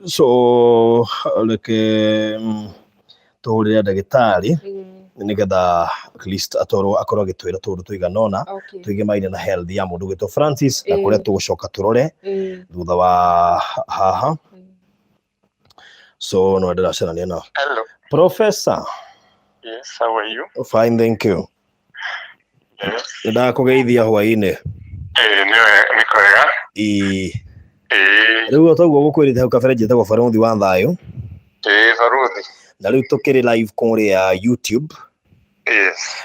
So reke tũhũrĩre ndagĩtarĩ nĩgetha at least atwarwo akorwo agĩtwĩra tũũndũ tũigana ũna tũigemaine na health ya mũndũ gwĩtwo Francis na kũrĩa tũgũcoka tũrore thutha wa haha. So no ndĩracarania na Hello. Professor. Yes, how are you? Fine, thank you. Yes. Nĩndakũgeithia hwaĩ-inĩ. Eh, nĩ nĩ kwega. Ĩĩ. Eh, Rĩu o toguo gũkwĩrĩte hau kabere, njĩtagwo Barũthi wa Thayũ. Eh, Baruthi. Na rĩu tũkĩrĩ live kũrĩa YouTube. Yes.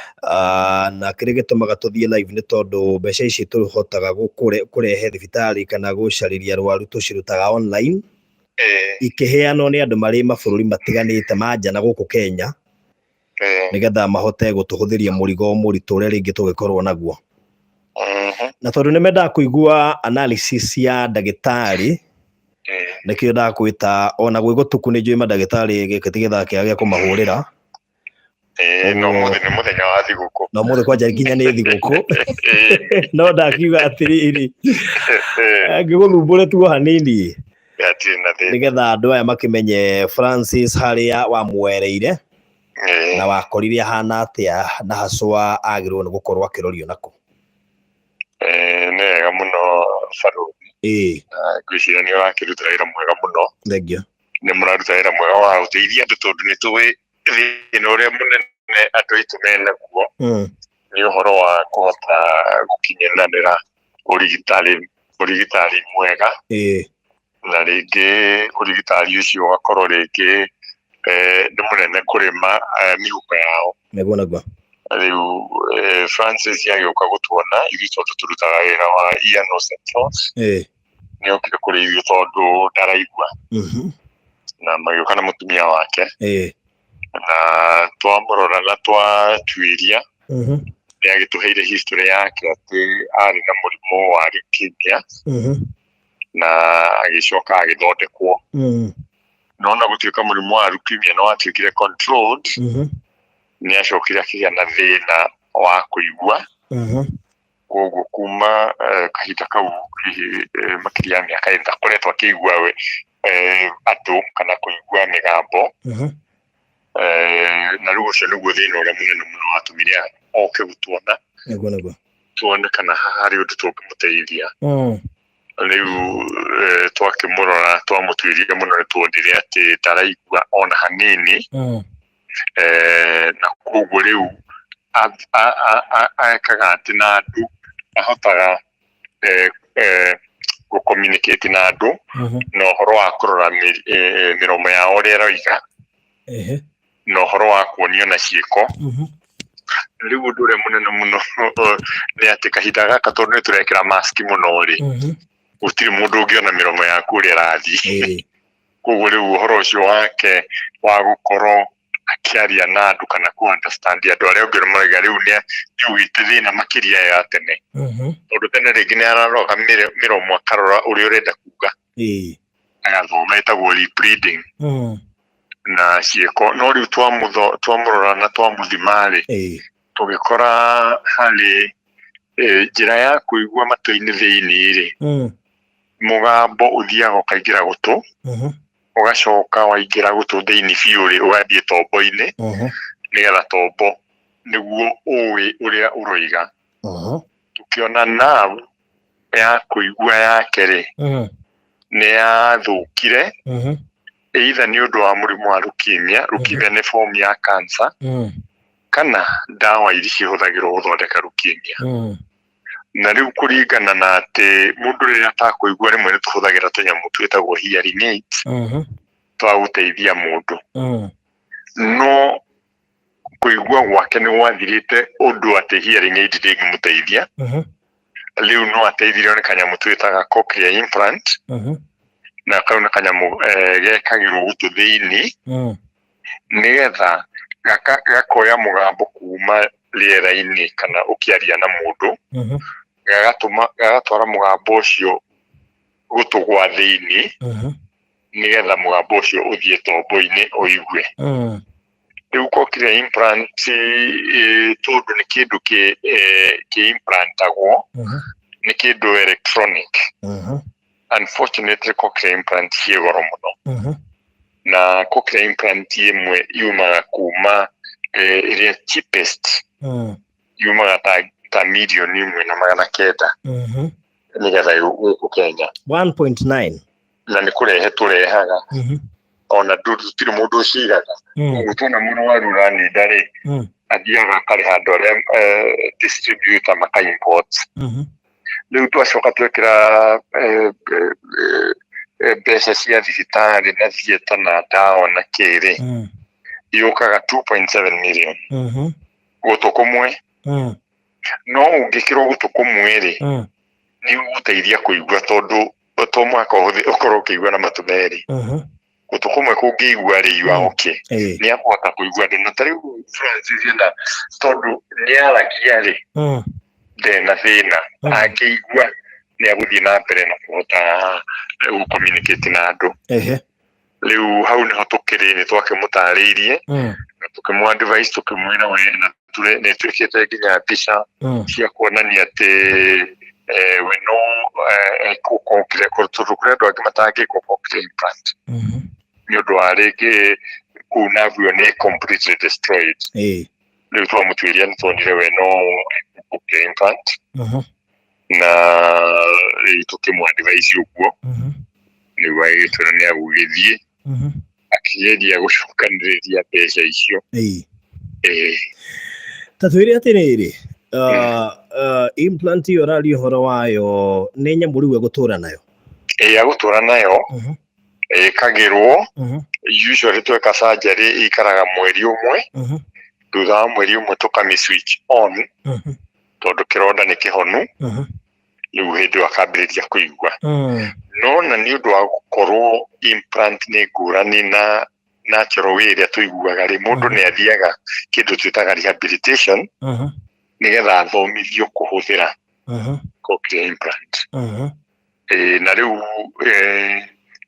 Na kĩrĩa gĩtũmaga tũthiĩ live nĩ tondũ mbeca ici tũhotaga kũrehe thibitarĩ kana gũcarĩria arwaru tũcirutaga online ikĩheanwo nĩ andũ marĩ mabũrũri matiganĩte ma nja na gũkũ Kenya, nĩgetha mahote gũtũhũthĩria mũrigo mũritũ ũrĩa rĩngĩ tũngĩkorwo naguo. Na tondũ nĩ mendaga kũigua analysis ya ndagĩtarĩ, nĩkĩo ndakwĩta ona gwĩ gũtuku. Nĩ njũĩ mandagĩtarĩ gĩkĩ ti gĩthaa kĩega gĩa kũmahũrĩra. Eh, no mũthĩ nĩ mũthenya wa thigũkũ. Na ũmũthĩ kwanja nginya nĩ thigũkũ, no ndakiuga atĩrĩrĩ, ngĩgũthumbũre tu o hanini Hatirĩ na thĩna. nĩgetha andũ aya makĩmenye Francis harĩa wamwereire na wakorire ahana atĩa na hacwa agĩrĩirwo nĩ gũkorwo akĩrorio nako. Eh, nĩ wega mũno, Baruthi. Na ngwĩciria nĩ ũrakĩruta wĩra mwega mũno. Thank you. Nĩ mũraruta wĩra mwega wa gũteithia andũ, tondũ nĩ tũĩ thĩna ũrĩa mũnene andũ aitũ menaguo nĩ ũhoro wa kũhota gũkinyanĩra ũrigitari mwega, na rĩngĩ ũrigitari ũcio ũgakorwo rĩngĩ nĩ mũnene kũrĩ mĩhuko yao. Nĩguo naguo. Rĩu Francis agĩũka gũtuona ithuĩ, tondũ tũrutaga wĩra wa ear, nose and throat, nĩ okire kũrĩ ithuĩ tondũ ndaraigua, na magĩũka na mũtumia wake, na twamũrora na twatuĩria, nĩ agĩtũheire history yake atĩ arĩ na mũrimũ wa leukemia na agĩcoka agĩthondekwo, no na gũtuĩka mũrimũ wa leukemia nĩ watuĩkire controlled, nĩ acokire akĩgĩa na thĩna wa kũigua. Koguo kuma kahinda kau, hihi makĩria ya mĩaka 4, ndakoretwo akĩigua we andũ kana kũigua mĩgambo. Na rĩu ũcio nĩguo thĩna ũrĩa mũnene mũno watũmire oke gũtuona, Nĩguo nĩguo. tuone kana harĩ ũndũ tũngĩmũteithia. Rĩu twakĩmũrora, twamũtuĩria mũno, nĩ tuonire atĩ ndaraigua ona hanini. Na koguo rĩu ekaga atĩ na andũ ahotaga gũ-communicate na andũ na ũhoro wa kũrora mĩromo yao ũrĩa ĩroiga na ũhoro wa kuonio na ciĩko. Rĩu ũndũ ũrĩa mũnene mũno nĩ atĩ kahinda gaka, tondũ nĩ tũrekĩra maski mũno rĩ, gũtirĩ mũndũ ũngĩona mĩromo yaku ũrĩa ĩrathiĩ. Koguo rĩu ũhoro ũcio wake wa gũkorwo akĩaria na andũ kana kũ understand andũ arĩa ũngĩ marauga rĩu nĩ ũgĩte thĩna makĩria ya tene, tondũ tene rĩngĩ nĩ araroga mĩromo akarora ũrĩa ũrenda kuga, agathoma, ĩtagwo lip reading na ciĩko. No rĩu twamũrora na twamũthima rĩ, tũgĩkora harĩ njĩra ya kũigua matũ-inĩ thĩinĩ rĩ, mũgambo ũthiaga ũkaingĩra gũtũ, ũgacoka waingĩra gũtũ thĩinĩ biũ rĩ, ũgathiĩ tombo-inĩ, nĩgetha tombo nĩguo ũĩ ũrĩa ũroiga. Tũkĩona nerve ya kũigua yake rĩ, nĩ yathũkire, either nĩ ũndũ wa mũrimũ wa leukemia. Leukemia nĩ form ya cancer, kana ndawa iria cihũthagĩrwo gũthondeka leukemia. Na rĩu kũringana na atĩ mũndũ rĩrĩa atakũigua, rĩmwe nĩ tũhũthagĩra tũnyamũ twĩtagwo hearing aids twa gũteithia mũndũ, no kũigua gwake nĩ gwathirĩte ũndũ atĩ hearing aid ndĩngĩmũteithia. Rĩu no ateithirio nĩ kanyamũ twĩtaga cochlear implant, na kau nĩ kanyamũ gekagĩrwo gũtũ thĩinĩ, nĩgetha gakoya mũgambo kuma rĩera-inĩ kana ũkĩaria na mũndũ, gagatũma gagatwara mũgambo ũcio gũtũ gwa thĩinĩ, nĩgetha mũgambo ũcio ũthiĩ tombo-inĩ ũigue. Rĩu cochlear implant, tondũ nĩ kĩndũ kĩ implantagwo, nĩ kĩndũ electronic. Unfortunately, cochlear implant ciĩ goro mũno. Na cochlear implant ĩmwe yumaga kuma ĩrĩa cheapest yumaga ta 1,900,000 nĩgetha gũkũ Kenya. 1.9. Na nĩ kũrehe tũrehaga ona tũtirĩ mũndũ ũcigaga. Ũguo tuona mũrwaru ũraninda rĩ, athiaga akarĩha andũ arĩa distributor maka import. Rĩu twacoka twekĩra mbeca cia thibitarĩ na theatre na ndawa na kĩrĩ, yũkaga 2.7 million gũtũ kũmwe. No ũngĩkĩrwo gũtũ kũmwe rĩ, nĩ ũgũteithia kũigua, tondũ to mũhaka ũkorwo ũkĩigua na matũ merĩ. Gũtũ kũmwe kũngĩigua rĩ, you are okay. Nĩ akũhota kũigua andũ. Na ta rĩu Francis ena, tondũ nĩ aragia rĩ, ndarĩ na thĩna. Angĩigua nĩ agũthiĩ na mbere na kũhota gũ communicate na andũ. Rĩu hau nĩho tũkĩrĩ, nĩ twakĩmũtarĩirie na tũkĩmũ advice, tũkĩmwĩra we na nĩ twĩkĩte nginya mbica cia kuonania atĩ we no ekwo cochlear, tondũ kũrĩ andũ angĩ matangĩkwo cochlear implant nĩ ũndũ wa rĩngĩ kũu nerve ĩyo nĩ completely destroyed. Rĩu twamũtuĩria nĩ tuonire we no ekwo cochlear implant, na rĩu tũkĩmũ advise ũguo. Rĩu agĩgĩtwĩra nĩ agũgĩthiĩ akĩgeria gũcokanĩrĩria mbeca icio. Ta twĩre atĩrĩrĩ, implant ĩyo ũraria ũhoro wayo nĩ nyamũ rĩu egũtũra nayo? Ĩĩ, agũtũra nayo. Ĩkagĩrwo usually tweka surgery ikaraga mweri ũmwe. Thutha wa mweri ũmwe tũkami switch on, tondũ kĩronda nĩ kĩhonu. Rĩu hĩndĩ ĩyo akambĩrĩria kũigua. No na nĩ ũndũ wa gũkorwo implant nĩ ngũrani na natural way ĩrĩa tũiguaga rĩ, mũndũ nĩ athiaga kĩndũ twĩtaga rehabilitation, nĩgetha athomithio kũhũthĩra cochlear implant. Na rĩu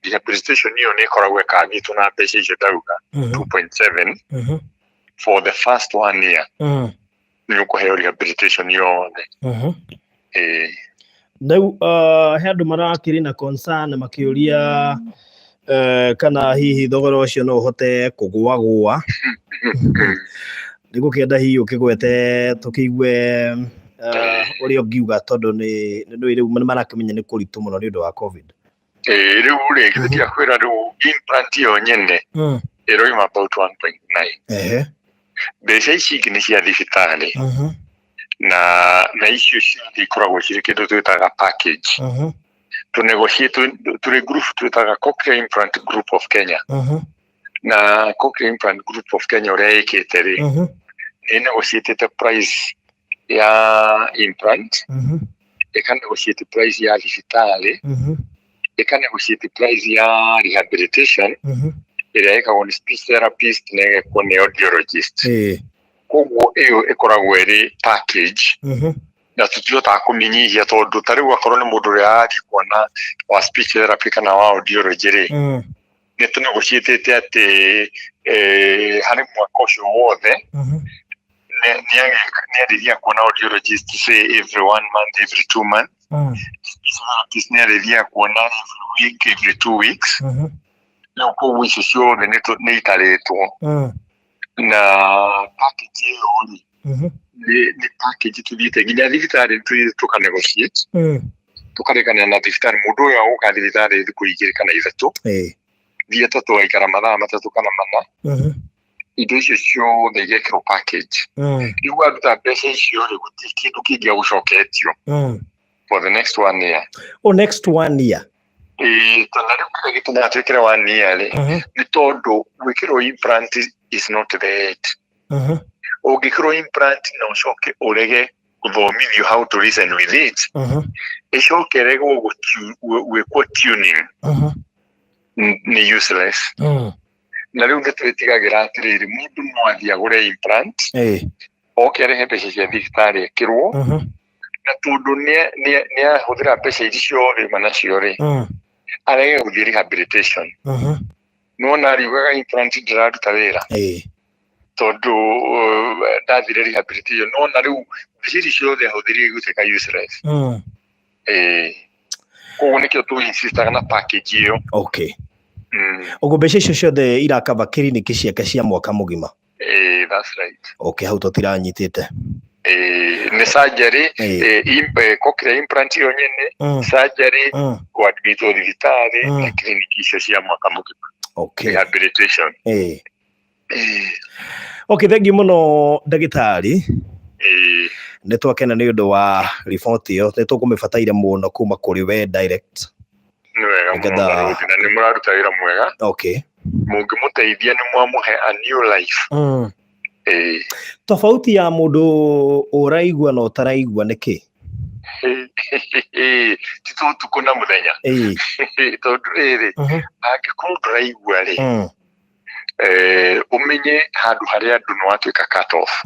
rehabilitation ĩyo nĩ ĩkoragwo ĩkangĩtwo na mbeca icio ndauga, 2.7 for the first one year. Nĩ ũkũheo rehabilitation yothe. Rĩu he andũ marakĩrĩ na concern makĩũria kana hihi thogora ũcio no ũhote kũgũagũa. Nĩ gũkĩenda hihi ũkĩgwete tũkĩigue ũrĩa ũngiuga, tondũ nĩ nĩ rĩu nĩ marakĩmenya nĩ kũritũ mũno nĩ ũndũ wa COVID. Ĩĩ, rĩu rĩ, githĩ ndiakwĩra rĩu implant ĩyo nyene ĩroima about 1.9. Mbeca ici ingĩ nĩ cia thibitarĩ, na icio ciothe ikoragwo cirĩ kĩndũ twĩtaga package. Tũ negotiate tũrĩ group twĩtaga Cochlear Implant Group of Kenya. Na Cochlear Implant Group of Kenya ũrĩa ĩkĩte rĩ, nĩ negotiatĩte price ya implant, ĩka negotiate price ya thibitarĩ, ĩka negotiate price ya rehabilitation ĩrĩa ĩkagwo nĩ speech therapist na ĩgekwo nĩ audiologist. Koguo ĩyo ĩkoragwo ĩrĩ package, na tũtihotaga kũmĩnyihia, tondũ ta rĩu akorwo nĩ mũndũ ũrĩa arathiĩ kuona wa speech therapy kana wa audiology rĩ, nĩ tũ negotiatĩte atĩ harĩ mwaka ũcio wothe nĩ arĩthiaga kuona audiologist, say every one month, every 2 months. Speech therapist nĩ arĩthiaga kuona every week, every 2 weeks. Rĩu koguo icio ciothe nĩ itarĩtwo na package ĩyo rĩ, nĩ package tũthiĩte nginya thibitarĩ, nĩ tũthiĩte tũka negotiate, tũkarĩkanĩra na thibitarĩ mũndũ ũyũ agũka thibitarĩ thikũ 2 kana 3, theatre tũgaikara mathaa 3 kana 4. Indo icio ciothe igekĩrwo package. Rĩu waruta mbeca icio rĩ, gũtirĩ kĩndũ kĩngĩ agũcoketio for the next one year. Oh, next one year. Ĩĩ, tondũ rĩu kĩrĩa gĩtũmaga twĩkĩre one year rĩ, nĩ tondũ gwĩkĩrwo implant is not the end. Ũngĩkĩrwo implant na ũcoke ũrege gũthomithio how to listen with it, ĩcoke ĩregwo gwĩkwo tuning, nĩ useless. Na rĩu nĩ twĩtigagĩra atĩrĩrĩ, mũndũ no athiĩ agũre implant, oke arĩhe mbeca cia thibitarĩ ekĩrwo, na tondũ nĩ ahũthĩra mbeca iria ciothe auma nacio rĩ, arege gũthiĩ rehabilitation. Nĩwona ariugaga implant ndĩraruta wĩra, tondũ ndathire rehabilitation. Nona rĩu mbeca ici ciothe ahũthĩrire igũtuĩka useless. Koguo nĩkĩo tũ insistaga na package ĩyo. Okay. Ũguo mbeca icio ciothe irakaba kiriniki ciake cia mwaka mũgima? Ĩĩ, that's right. Okay, hau tũtiranyitĩte. Ĩĩ, nĩ surgery, cochlear implant yo nyene, surgery, kũadmitwo thibitarĩ na kiriniki icio cia mwaka mũgima. Okay. Rehabilitation. Ĩĩ. Okay, thank you mũno ndagĩtarĩ. Nĩ twakena nĩ ũndũ wa riboti ĩyo, nĩ tũkũmĩbataire mũno kuma kũrĩ we direct. Nĩ wega mũno barũthi, na nĩ mũraruta wĩra mwega. Okay. Mũngĩmũteithia nĩ mwamũhe a new life. Tofauti ya mũndũ ũraigua na ũtaraigua nĩ kĩ? Ti ta ũtukũ na mũthenya. Tondũ rĩrĩ, angĩkorwo ndũraigua rĩ, ũmenye handũ harĩa andũ nĩ watuĩka cut off.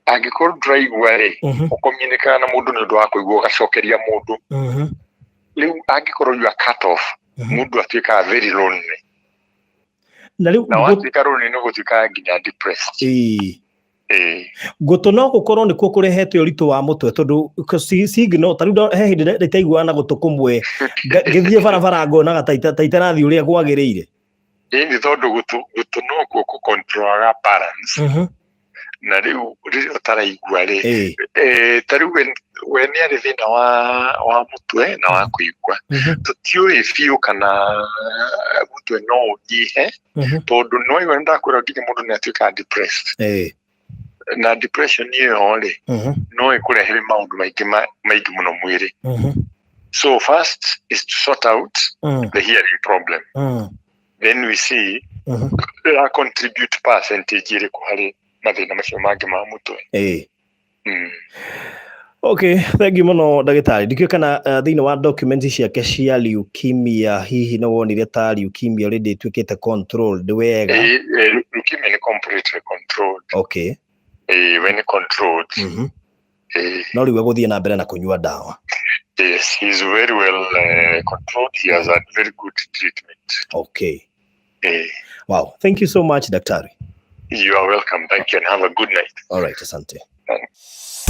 Angĩkorwo ndũraigua rĩ, ũkomiunĩkaga na mũndũ nĩ ũndũ wa kũigua ũgacokeria mũndũ. Rĩu angĩkorwo you are cut off, mũndũ atuĩkaga very lonely. Na rĩu na watuĩka lonely nĩ gũtuĩkaga nginya depressed. Gũtũ no gũkorwo nĩkuo kũrehete ũritũ wa mũtwe, tondũ signal ta rĩu he hĩndĩ ndĩtaiguaga na gũtũ kũmwe, ngĩthiĩ barabara ngonaga ta itarathiĩ ũrĩa kwagĩrĩire. Ĩĩ, tondũ gũtũ nokuo kũ-controlaga balance. Na rĩu rĩrĩa ũtaraigua rĩ, ta rĩu we nĩ arĩ thĩna wa mũtwe na wa kũigua. Tũtiũĩ biũ kana mũtwe no ũnyihe, tondũ no waigua nĩ ndakwĩra nginya mũndũ nĩ atuĩkaga depressed. Na depression ĩyo rĩ, no ĩkũrehere maũndũ maingĩ maingĩ mũno mwĩrĩ. So first is to sort out the hearing problem. Then we see ĩra contribute percentage ĩrĩkũ harĩ mathĩna macio mangĩ ma mũtwe. Okay, thank you mũno ndagĩtarĩ. Ndikĩũĩ kana thĩinĩ wa documents ciake cia leukemia hihi nĩ wonire ta leukemia already ĩtuĩkĩte controlled wega? Leukemia nĩ completely controlled. Okay. We nĩ controlled. No rĩu egũthiĩ na mbere na kũnyua ndawa. Yes, he is very well controlled. He has had very good treatment. Okay. Wow, thank you so much, daktari. You are welcome. Thank you and have a good night. All right, asante. Thanks.